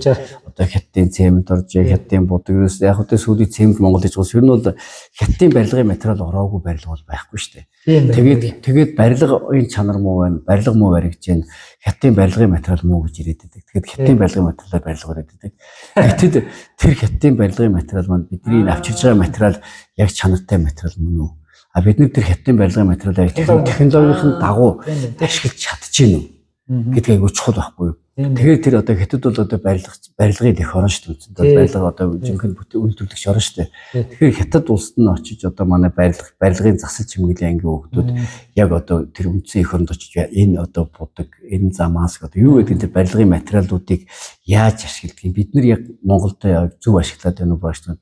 Одоо Хятадын цемент орж, Хятадын будаг ерөөс яг үгүй сүүлийн цемент Монгол гэж гоо. Ер нь бол Хятадын барилгын материал ороогүй барилга бол байхгүй шүү дээ. Тэгээд барилгын чанар муу байна, барилга муу баригдаж байна. Хятадын барилгын материал муу гэж ирээд байдаг. Тэгээд Хятадын барилгын материалаар барилга бариад байдаг. Гэтэл тэр Хятадын барилгын материал маань бидний авчирж байгаа материал яг чанартай материал мөн үү? А бид нар тэр Хятадын барилгын материалыг технологийн дагуу ашиглаж чадчихэв үү гэдгийг айгүй чухал байхгүй юу? Тэгэхээр тэр одоо Хятад бол одоо барилгын их орн шүү дээ. Барилга одоо жинхэнэ бүтээн үйлдвэрлэгч орн шүү дээ. Тэгэхээр Хятад улсад нь очиж одоо манай барилгын засал чимэглэлийн ангийн хүүхдүүд яг одоо тэр үндсэн эх оронд очиж энэ одоо будаг, энэ замаас одоо юу гэдэг тэр барилгын материалуудыг яаж ашигладаг юм? Бид нар яг Монголд яг зөв ашиглаад байна уу багш нар?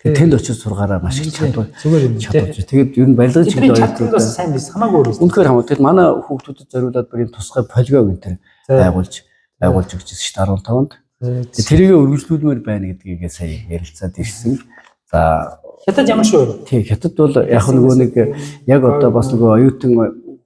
Тэгээд тэнд очиж сургаараа маш их чадвар зүгээр юм чадвар. Тэгээд ер нь барилгын чиглэл оюутнууд бас сайн биш хамаагүй өөр. Үнэхээр хамаагүй. Тэгээд манай хүүхдүүдэд зориулаад бүр юм тусгай полигон энэ төр байгуулж өгчээсэн шүү дээ 15-нд. Тэрийг өргөжлүүлмээр байна гэдгийг сая ярилцаад ирсэн. За Хятад ямар шүү вэ? Тий, Хятад бол яг нөгөө нэг яг одоо бас нөгөө оюутан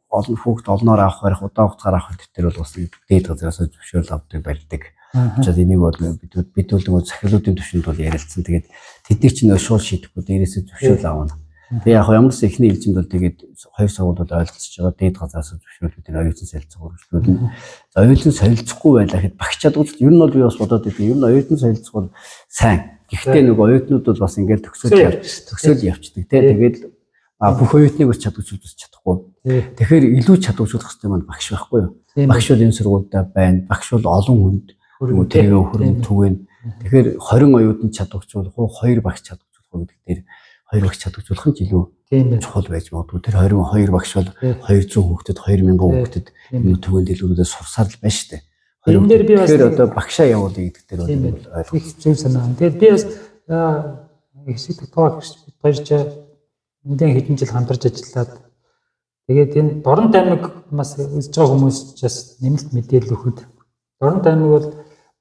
олон хүүхд олноор авах барих удаан хугацаар авах төр бол бас дээд газраас зөвшөөрөл авдаг барьдаг. Учираа энийг бол бид бол нөгөө захирлуудын түвшинд бол ярилцсан. Тэгээд тэдний чинь нөгөө шууд шийдэхгүй дээрээсээ зөвшөөрөл авна. Тэгээ яг ямар ч эхний ээлжинд бол тэгээд хоёр сургууль бол ойлголцож байгаа дээд газраас зөвшөөрөл бид оюутан солилцох үргэлжлүүлнэ. За оюутан солилцохгүй байлаа гэхэд багш чадвар ер нь бол би бас бодоод идэв. Ер нь оюутан солилцох бол сайн. Гэхдээ нөгөө оюутнууд бол бас ингээд төгсөөл явцдаг тий. Тэгээд бүх оюутныг бас чадваржуулж чадахгүй. Тэгэхээр илүү чадваржуулах хэрэгтэй маань багш байхгүй юу? Багш бол энэ сургуультай байна. Багш бол олон хүнд нөгөө тэрийг хөрөм түгээн. Тэгэхээр 20 оюутан чадваржуулах уу, 2 багш чадваржуулах уу гэдэг дээр 2 багш чадваржуулах нь ч илүү чухал байж магадгүй. Тэр 22 багш бол 200 хүүхдэд, 2000 хүүхдэд энэ түгээн дэлгүүрүүдээ сурсаар л байна шүү дээ. Энэ дээр би бас тэгэхээр одоо багшаа явуулъя гэдэг дээр бол ойлгох зөв санаа. Тэгээд би бас хэсэг тогтоох бид хоёр ч нэгэн хэдэн жил хамтарч ажиллаад тэгээд энэ Дорнод аймаг бас үзэж байгаа хүмүүс ч бас нэмэлт мэдээлэл өгөхөд Дорнод аймаг бол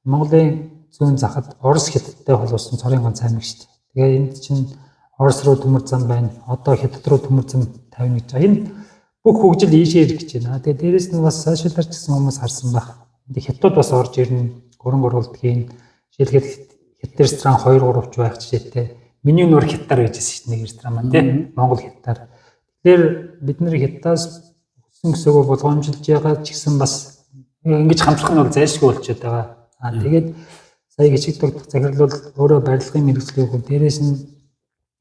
Монголын зүүн захад Орос Хятадтай холбоосон цорын ганц аймаг шүү дээ. Тэгээ энд чинь Орос руу төмөр зам байна. Одоо Хятад руу төмөр зам тавина гэж байгаа. Энэ бүх хөгжил ийшээ ирэх гэж байна. Тэгээ дээрэс нь бас сайшааларч гэсэн хүмүүс харсан байх. Энд Хятад бас орж ирнэ. Хөрөнгө оруулалтын жишээлбэл Хятад ресторан 2 3 ч байх жишээтэй. Миний нуур Хятадаар гэж хэлсэн шүү дээ нэг ресторан маань тийм Монгол Хятадаар. Тэгэхээр бид нэр Хятадаас өссөн өсөөгөө болгоомжилж байгаа ч гэсэн бас ингэж хамтрах нь бол зайлшгүй болчиход байгаа. Аа тэгээд сая гिचиг догдох захирал бол өөрөө барилгын мэргэжлийн хүн. Дээрээс нь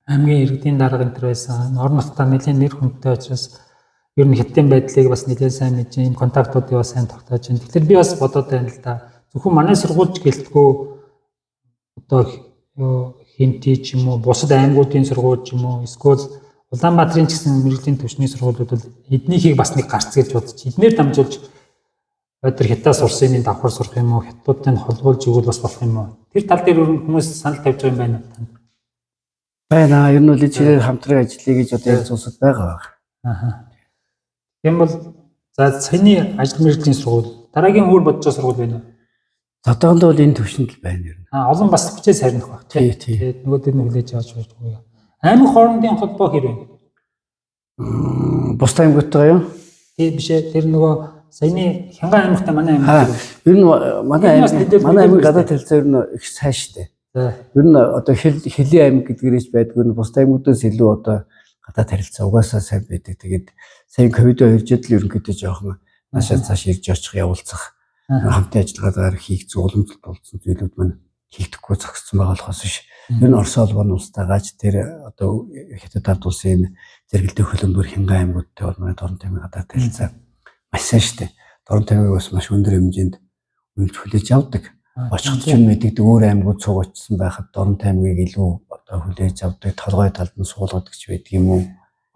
аймгийн иргэдийн дарга энэ төр байсан. Орон нутгад нэлээд нэр хүндтэй учраас ер нь Хятадын байдлыг бас нэлээд сайн мэдэж, ийм контактуудыг бас сайн тогтоож байна. Тэгэхээр би бас бодоод байна л да. Зөвхөн манай сургуульч гэлтгүү одоо Хинти ч юм уу, бусад аймагуудын сургууль ч юм уу, эсвэл Улаанбаатарын ч гэсэн мэргэжлийн түвшний сургуулиуд бол эднийхийг бас нэг гарц гэж бодож, эднээр дамжуулж тэр Хятадаас сурсан юм давхар сурах юм уу, Хятадтай нь холбоолж өгвөл бас болох юм уу? Тэр тал дээр хүмүүс санал тавьж байгаа юм байна уу? Байна. Ер нь бол энэ чигээр хамтран ажиллая гэж одоо яг зүйлсүүд байгаа баг. Аа. Тийм бол за саяны ажил мэргэжлийн сургууль дараагийн өөр бодож байгаа сургууль байна уу? Одоохондоо бол энэ төвшөнд л байна ер нь. Аа, олон бас хүчээ сарних байх тий. Тэгээд нөгөө дээр нь хүлээж авч байж байгаа. Аймаг хоорондын холбоо хэр вэ? Бусад аймагтайгаа юу? Тий биш ээ. Тэр нөгөө саяны Хянган аймагтай манай аймаг. Ер нь манай аймаг манай аймаг гадаад харилцаа ер нь их сайн шүү дээ. Ер нь одоо хөлийн аймаг гэдгээрээс байдгүй нь бусад аймагудаас илүү одоо гадаад харилцаа угаасаа сайн байдаг. Тэгээд сайн ковид 2 жил л ерөнхийдөө жоохон наашаа цааш ирж очих явуулцах хамтын ажиллагаагаар хийх уламжлалт болсон зүйлүүд маань хийгдэхгүй зогссон байгаа болохоос биш. Ер нь Орос холбооны улстайгаач тэр одоо Хятад ард улсын зэрэгэлдэх хөлбөмбөр Хянган аймагуудтай бол манай Дорнод аймгийн гадаад харилцаа маш сайн шүү дээ. Дорнод аймгийг бас маш өндөр хэмжээнд үйлж хүлээж авдаг. Очиход ч мэдэгдэг өөр аймагуд цуг очсон байхад Дорнод аймгийг илүү одоо хүлээж авдаг, толгой талд нь суулгадаг ч байдаг юм уу?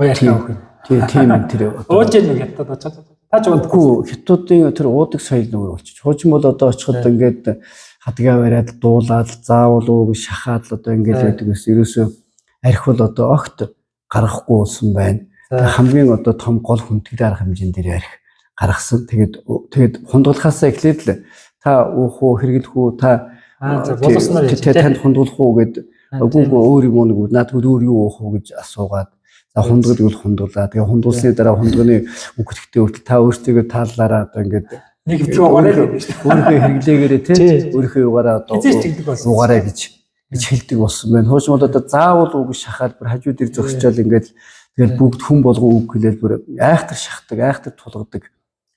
Гоё архи авах юм. Тийм тэр ууж яах вэ Хятад очоод та ч удахгүй Хятадын тэр уудаг соёл нөгөө болчих. Хуучин бол одоо очиход ингээд хадгаа бариад дуулаад заавал уу гэж шахаад л одоо ингээд байдаг ус. Ерөөсөө арх бол одоо огт гаргахгүй болсон байна. Хамгийн одоо том гол хүндэтгэл арга хэмжээнд дээр арх гаргасан. Тэгээд хундгалахаасаа эхлээд л та уух уу, хэрэглэх үү, та боловсноор танд хундгалах уу гэд үгүй өөр юм уу нэг наадгүй өөр юу уух уу гэж асуугаад за хундгал гэвэл хундгалаа. Тэгээ хундгалсны дараа хундганы үгтгэхдээ хүртэл та өөртөө тааллаараа одоо ингээд Нэг хэвчээ угаарай л гэдэг шүү дээ. Өөрийнхөө хэрэглээгээрээ тий өөрийнхөө югаараа одоо угаарай гэж хэлдэг болсон байна. Хуучин бол одоо заавал үг шахаад бүр хажуу дээр зогсчоол ингээд тэгэл бүгд хүн болгон үг хэлээл бүр айхтар шахдаг, айхтар тулгадаг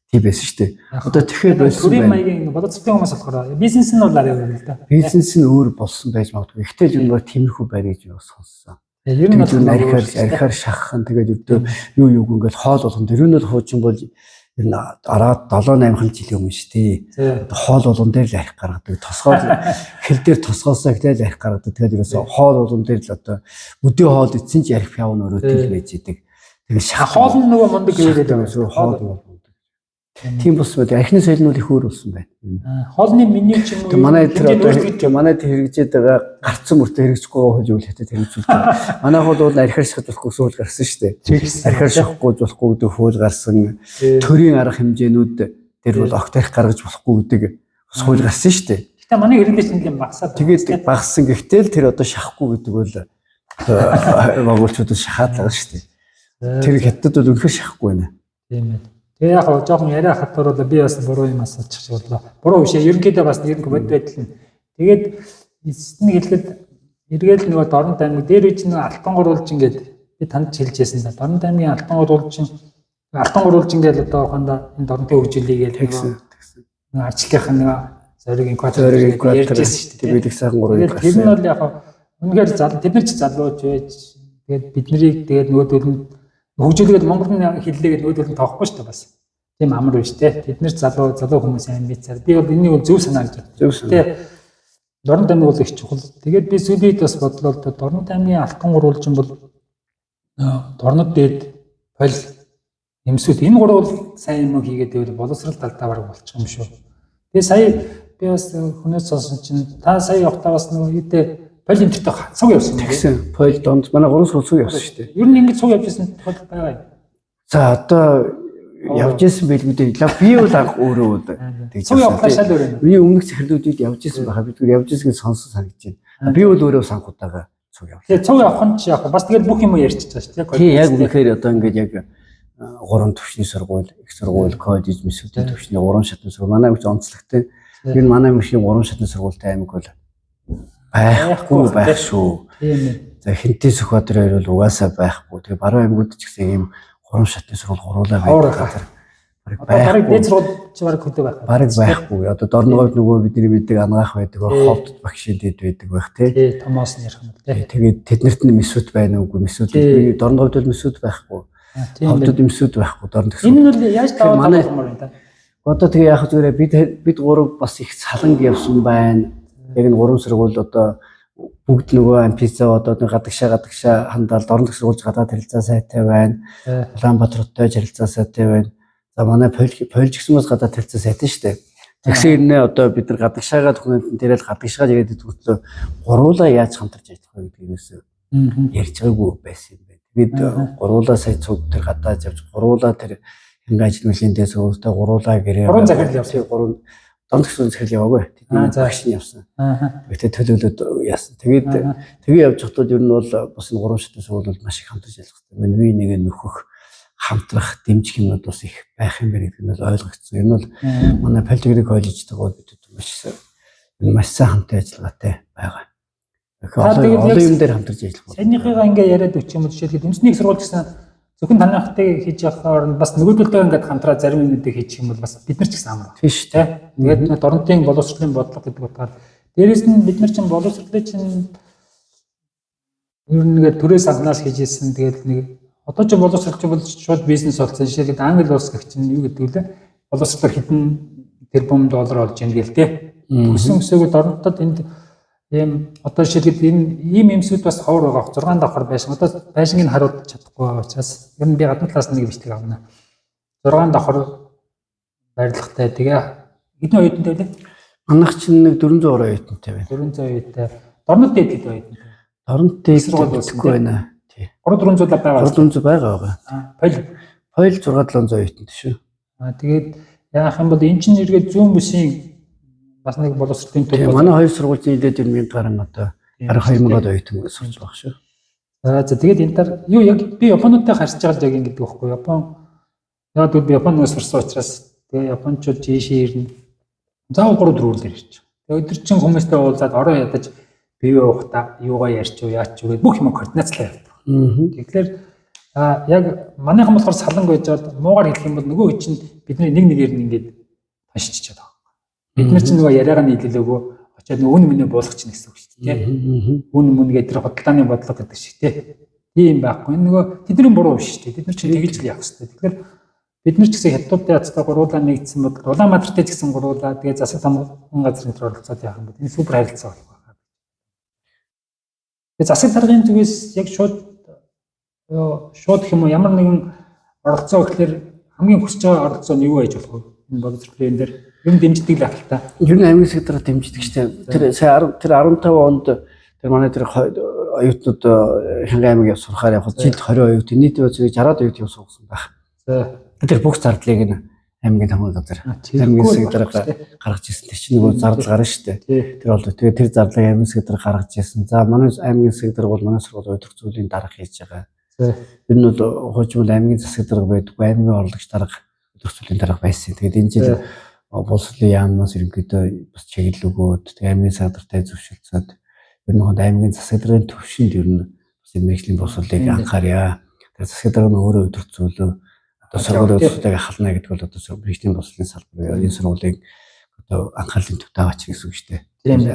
тийм байсан шүү дээ. Одоо тэгэхээр болсон төрийн маягийн боловсролын хүмүүс болохоор бизнес нь бол арай өөр л да. Бизнес нь өөр болсон байж магадгүй. Гэтэл юм бол тиймэрхүү байна гэж би бас сонссон. Ер нь бол архиар шахах нь тэгээд өдөө юу юуг ингээд хоол болгон тэр нь бол хуучин бол ер нь араад 7 8 жилийн өмнө шүү дээ. Одоо хоол болгон дээр л арх гаргадаг. Тосгоол хэл дээр тосгоосоо гэтэл арх гаргадаг. Тэгээд ерөөсөө хоол болгон дээр л одоо өдөө хоол идсэн ч арх пяв нь өрөөтэй л байж идэг. Тэгээд шах хоол нь нөгөө мундаг гээгээд байгаа. Хоол нь мундаг. Тийм болсон байт. Архины соёл нь бол их өөр болсон байна. Хоолны меню ч юм уу. Манай тэр одоо манай тэр хэрэгжээд байгаа гарцсан мөртөө хэрэгжихгүй байгаа хөл юу хятад хэрэгжүүлдэг. Манай хол бол архиар шахаж болохгүй хууль гарсан шүү дээ. Архиар шахахгүй болохгүй гэдэг хууль гарсан. Төрийн арга хэмжээнүүд тэр бол огт арх гаргаж болохгүй гэдэг хууль гарсан шүү дээ. Гэтэ манай хэрэглээч нэг юм багасаад. Тэгээд багассан гэхдээ л тэр одоо шахахгүй гэдэг бол монголчууд шахаад байгаа шүү дээ. Тэр хятад бол үнэхээр шахахгүй байна. Тийм ээ. Тэгээ яг жоохон яриа хатууруулаа би бас буруу юм асуучих боллоо. Буруу биш ээ. Ерөнхийдөө бас ерөнхий бод байдал нь. Тэгээд эцэст нь хэлэхэд эргээл нөгөө Дорнод аймаг дээр үеч нөгөө Алтан гурвалж ингээд би танд хэлжсэн да. Дорнод аймгийн Алтан гурвалж ингээд одоо ухаандаа энэ Дорнодын хөгжүүлээ гэдэг нөгөө арчлалынх нь нөгөө зориг инкватор ярьжсэн шүү дээ. Бэлэг сайхан гурвыг гарсан. Тэр нь бол яг үнэхээр зал тэд нар ч залууж байж тэгээд бид нарыг тэгээд нөгөөдөл нь хөгжүүлгээд Монгол нь хэллээгээд нөгөөдөл нь тоохгүй шүү дээ бас. Тийм амар биш те. Тэд нар залуу хүмүүс амбицаар. Би бол энийг бол зөв санаа гэж боддог. Зөв санаа. Дорнод аймаг бол их чухал. Тэгээд би сүүлийн үед бас бодлоо л да. Дорнод аймгийн Алтан гурвалжин бол Дорнод дээд пол нэмсүүд энэ гурав бол сайн юм хийгээд байвал боловсрал талдаа бараг болчих юм шүү. Тэгээ сая би бас хүнээс сонсон чинь та сая явахдаа бас нөгөө юутэй пол энтертэй цуг явсан юм. Тэгсэн. Пол донд манай гурван сургууль цуг явсан шүү дээ. Ер нь ингэж цуг явж байсан тохиолдол байгаа юм. За одоо явж исэн байлгүй дээ. Би бол анх өөрөө бол тэгж цуг явахлаа шал өөр юм. Миний өмнөх захирлуудад явж исэн байхаа би зүгээр явж исэн гэж сонсон санагдаж байна. Би бол өөрөө санх удаага цуг явлаа. Тэгээ цуг явах нь ч яг бас тэгэл бүх юм ярьчих байгаа шүү дээ. Тийм яг үнэхээр одоо ингэж яг гурван төвшний сургууль, их сургууль, коллеж, мэсүүдийн төвшний гурван шатны сургууль. Манай аймагч онцлогтой. Ер нь манай аймагчийн гурван шатны сургуультай аймаг бол байхгүй байх шүү. Тийм ээ. За Хинтээ Сүхбаатар хоёр бол угаасаа байхгүй. Тэгээ баруун аймагуд ч гэсэн ийм гурван шатны сургууль гуруулаа байдаг газар. Бараг дээд сургууль чи бараг хөдөө байх. Бараг байхгүй. Одоо Дорногов нөгөө бидний мэддэг ангаах байдаг, Ховдод багшийн дэд байдаг байх тий. Тий, томоос нь ярих юм тий. Тэгээд тэднэрт нь мэсүүд байна уугүй мэсүүд. Дорноговд бол мэсүүд байхгүй. Ховдод мэсүүд байхгүй. Дорнод гэсэн. Энэ нь бол яаж даваа талбар юм та. Одоо тэгээ яах зүгээр бид гурав бас их саланг явсан байна. Яг энэ гурван сургууль одоо бүгд нөгөө ампица одоо нэг гадагшаа хандаал Дорнод сургуульч гадаад харилцаа сайтай байна. Улаанбаатартай харилцаа сайтай байна. За манай польж гэсэн бас гадаад харилцаа сайтай шүү дээ. Тэгсэн хэрнээ одоо бид нар гадагшаагаа хүн тэрэл гадагшаа яриад идэх хөтлөө гуруулаа яаж хамтарч ажиллах вэ гэдгийг юусэн ярьж байгаагүй байсан юм байна. Тэгээд гуруулаа сая цуг тэр гадаад явж гуруулаа тэр хинга ажил мөлийн дэс сургуультай гуруулаа гэрээ гурван захирал явсан. Гурван Дорнод сургуулийн захирал яваагүй. Тэдний багш нь явсан. Гэхдээ төлөөлөд яасан. Тэгээд тэгээ явж байхдаа ер нь бол бас энэ гурван шатны сургууль бол маш их хамтарч ажиллах хэрэгтэй байна. Бие нэгэ нөхөх, хамтрах, дэмжих юмнууд бас их байх юм байна гэдэг нь бол ойлгогдсон. Ер нь бол манай политехник коллежтэйгээ бол бид маш сайн хамтын ажиллагаатай байгаа. Тэгэхээр олон юм дээр хамтарч ажиллах байна. Саяныхыгаа ингээ яриад өччих юм бол жишээлбэл үндэсний сургууль гэсэн зөвхөн танайхтай хийж явахаар бас нөгөөдөлтөө ингээд хамтраа зарим юмнуудыг хийчих юм бол бас бид нар ч гэсэн амар. Тийм шүү дээ. Тэгээд Дорнодын боловсролын бодлого гэдэг утгаар дээрэс нь бид нар чинь боловсролыг чинь ер нь нэгэ төрөөс анхнаас хийж исэн. Тэгээд нэг одоо ч боловсролч бол шууд бизнес болсон. Жишээлбэл Англи улс гэх чинь юу гэдэг вэ? Боловсролоор хэдэн тэрбум доллар олж ийн гээл те. Өсөн өсөөгөө Дорнодод энд ийм одоо жишээлбэл энэ ийм юмсүүд бас ховор байгаа. 6 давхар байшин. Одоо байшинг нь харуулж чадахгүй байгаа учраас ер нь би гадна талаас нэг бичлэг авна. 6 давхар барилгатай. Тэгээ хэдэн оюутантай вэ? Манайх чинь нэг 400 гаруй оюутантай байна. 400 оюутантай. Дорнод дээд хэд оюутантай? Дорнод дээд гэхгүй байна. Тий. 3 400 л байгаа. 3 400 байгаа. Пол Пол 6 700 оюутантай шүү. Тэгээд яах юм бол эн чинь эргээд зүүн бүсийн бас нэг боловсролын төв. Манай хоёр сургуулийн нийлээд ер нь 1000 гаруй одоо бараг 2000 оюутан сурч байгаа шүү. За тэгээд энэ тар юу яг би Японуудтай харьцаж байгаа л яг ингэдэг байхгүй. Япон яг би Японоос сурсан учраас Тэгээ Япончууд жишээ ирнэ. Заавал 3 4 л ирж. Тэгээ өдөржин хүмүүстэй уулзаад орон ядаж бие уухта юугаа ярьч уу яач уу гэд бүх юм координацлаа явдаг. Тэгэхээр яг манайхан болохоор саланг байж байгаад муугар хэлэх юм бол нөгөө чинь бидний нэг нэгээр нь ингээд тоншчиход байгаа. Бид нар чинь нөгөө яриагаа нийлүүлээгөө очиад нөгөө үн мөнөө буулгах чинь гэсэн үг шүү дээ. Үн мөн гэдэг тэр худалдааны бодлого гэдэг шиг тийм. Тийм байхгүй. Нөгөө тэдний буруу биш шүү дээ. Тэд нар чинь тэгж л явах хэрэгтэй. Тэгэхээр бид нар ч гэсэн хятадтай яцтай гуруулаа нэгдсэн бодол Улаанбаатартай ч гэсэн гуруулаа тэгээ засаг тамган газрын дээр оролцоод явах юм бол энэ супер харилцаа болох байх. Тэгээ засаг даргын зүгээс яг шууд гэх юм уу ямар нэгэн оролцоо гэхлээр хамгийн хүсэж байгаа оролцоо нь юу байж болох вэ? Энэ боловсролын энэ дээр юм дэмждэг л ах л та. Ер нь аймгийн засаг дарга дэмждэг шүү дээ. Тэр сая тэр 15 онд тэр манай тэр оюутнууд Хангай аймаг сурахаар явхад жилд 20 оюутан нийт үзэг 60 оюутан суугсан байх. За. Тэр бүх зардлыг нь аймгийн тамган газар аймгийн засаг дарга гаргаж ирсэн. Тэр чинь нөгөө зардал гарна шүү дээ. Тэр бол тэгээ тэр зардлыг аймгийн засаг дарга гаргаж ирсэн. За манай аймгийн засаг дарга бол манай сургууль удирдах зүйлийн дарга хийж байгаа. Ер нь бол хуучин аймгийн засаг дарга байдаггүй, аймгийн орлогч дарга, удирдах зүйлийн дарга байсан. Тэгээд энэ жил боловсролын яамнаас ерөнхийдөө бас чиглэл өгөөд тэгээ аймгийн засаг даргатай зөвшөлдсөд ер нь аймгийн засаг даргын төвшөнд ер нь бас энэ мэргэжлийн боловсролыг анхаарья. Тэгээ засаг дарга нь өөрөө удирдах зүйлөө одоо сургуулийн удирдлагыг ахална гэдэг бол одоо мэргэжлийн боловсролын салбар энэ сургуулийн одоо анхаарлын төвт аваач гэсэн үг шүү дээ.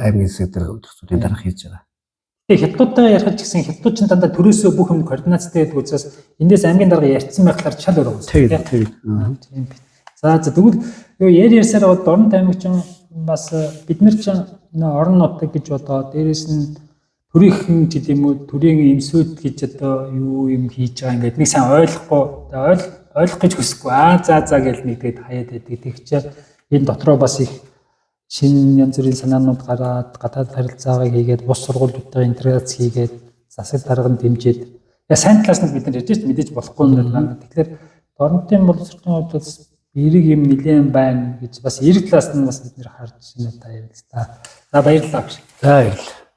Аймгийн засаг дарга удирдах зүйлийн дарга хийж байгаа. Тэгээ хятадтайгаа ярих ч гэсэн хятад чинь дандаа төрөөсөө бүх юм координацтай байдаг учраас эндээс аймгийн дарга ярьсан байхлаар чал өөр юм. Тийм. За тэгвэл юу ярьсаар Дорнод аймаг чинь бас бид нар чинь орон нутаг гэж бодоо дээрэс нь төрийнхэн ч гэдэм үү төрийн эмсүүд гэж одоо юу юм хийж байгаа ингээд нэг сайн ойлгохгүй ойлгох гэж хүсэхгүй за гэж нэг тэгээд хаяад байдаг. Тэгчээ энэ дотроо бас их шинэ янз бүрийн санаанууд гараад гадаад харилцаагаа хийгээд бус сургуулиудтайгаа интеграц хийгээд засаг дарган дэмжиж яа сайн талаас нь бид нар ярьж шүү мэдээж болохгүй юм байна. Тэгэхээр Дорнодын боловсролын хувьд бас эерэг юм нэлээд байна гэж бас эерэг талаас нь бас бид нэр харж байна та ярил та. За баярлалаа. За баярлалаа.